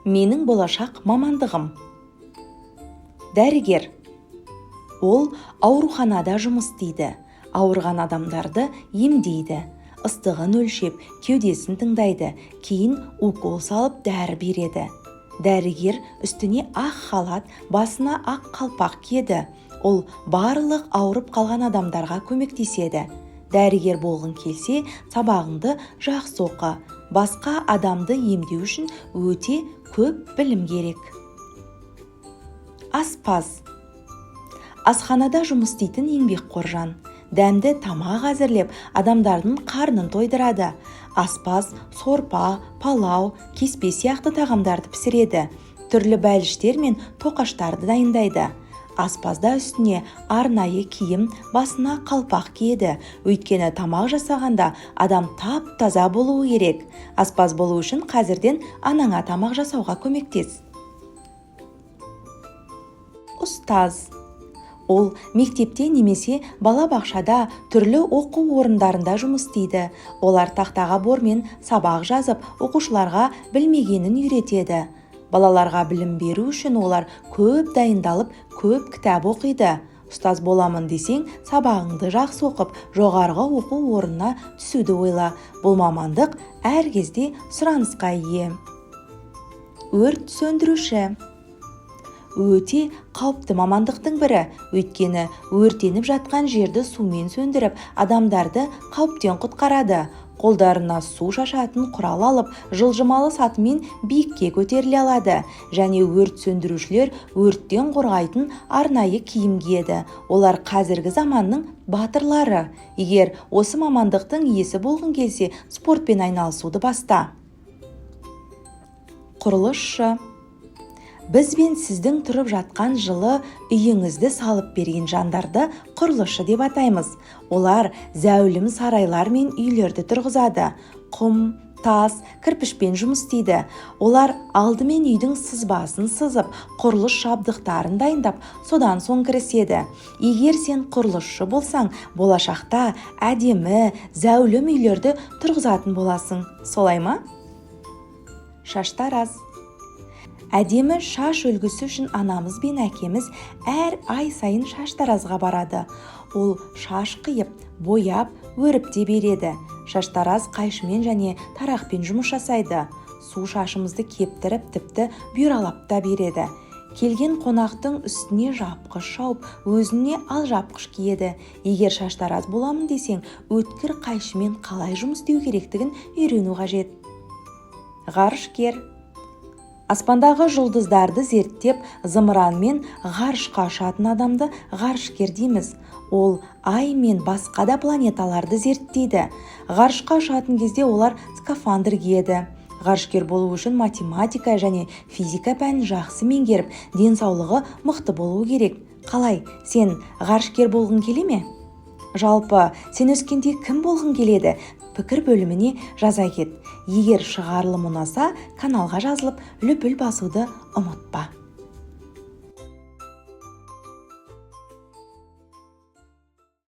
Менің болашақ мамандығым. Дәрігер. Ол ауруханада жұмыс істейді, ауырған адамдарды емдейді, ыстығын өлшеп, кеудесін тыңдайды, кейін укол салып, дәрі береді. Дәрігер үстіне ақ халат, басына ақ қалпақ киеді. Ол барлық ауырып қалған адамдарға көмектеседі. Дәрігер болғың келсе, сабағыңды жақсы оқы. Басқа адамды емдеу үшін өте көп білім керек. Аспаз. Асханада жұмыс істейтін еңбекқор жан. Дәмді тамақ әзірлеп, адамдардың қарнын тойдырады. Аспаз сорпа, палау, кеспе сияқты тағамдарды пісіреді, түрлі бәліштер мен тоқаштарды дайындайды. Аспазда үстіне арнайы киім, басына қалпақ киеді, өйткені тамақ жасағанда адам тап-таза болуы керек. Аспаз болу үшін қазірден анаңа тамақ жасауға көмектес. Ұстаз. Ол мектепте немесе балабақшада, түрлі оқу орындарында жұмыс істейді. Олар тақтаға бормен сабақ жазып, оқушыларға білмегенін үйретеді. Балаларға білім беру үшін олар көп дайындалып, көп кітап оқиды. Ұстаз боламын десең, сабағыңды жақсы оқып, жоғарғы оқу орнына түсуді ойла. Бұл мамандық әр кезде сұранысқа ие. Өрт сөндіруші. Өте қауіпті мамандықтың бірі, өйткені өртеніп жатқан жерді сумен сөндіріп, адамдарды қауіптен құтқарады. Қолдарына су шашатын құрал алып, жылжымалы сатымен биікке көтеріле алады. Және өрт сөндірушілер өрттен қорғайтын арнайы киім киеді. Олар қазіргі заманның батырлары. Егер осы мамандықтың иесі болғың келсе, спортпен айналысуды баста. Құрылысшы. Біз бен сіздің тұрып жатқан жылы үйіңізді салып берген жандарды құрылысшы деп атаймыз. Олар зәулім сарайлар мен үйлерді тұрғызады, құм, тас, кірпішпен жұмыс істейді. Олар алдымен үйдің сызбасын сызып, құрылыс жабдықтарын дайындап, содан соң кіріседі. Егер сен құрылысшы болсаң, болашақта әдемі, зәулім үйлерді тұрғызатын боласың, солай ма? Шаштараз. Әдемі шаш үлгісі үшін анамыз бен әкеміз әр ай сайын шаштаразға барады. Ол шаш қиып, бояп, өріп те береді. Шаштараз қайшымен және тарақпен жұмыс жасайды. Су шашымызды кептіріп, тіпті бұйралап та береді. Келген қонақтың үстіне жапқыш жауып, өзіне алжапқыш киеді. Егер шаштараз боламын десең, өткір қайшымен қалай жұмыс істеу керектігін үйрену қажет. Ғарышкер. Аспандағы жұлдыздарды зерттеп, зымыранмен ғарышқа ұшатын адамды ғарышкер дейміз. Ол Ай мен басқа да планеталарды зерттейді. Ғарышқа ұшатын кезде олар скафандр киеді. Ғарышкер болу үшін математика және физика пәнін жақсы меңгеріп, денсаулығы мықты болуы керек. Қалай, сен ғарышкер болғың келе ме? Жалпы, сен өскенде кім болғың келеді? Пікір бөліміне жаза кет. Егер шығарылым ұнаса, каналға жазылып, лүпіл басуды ұмытпа.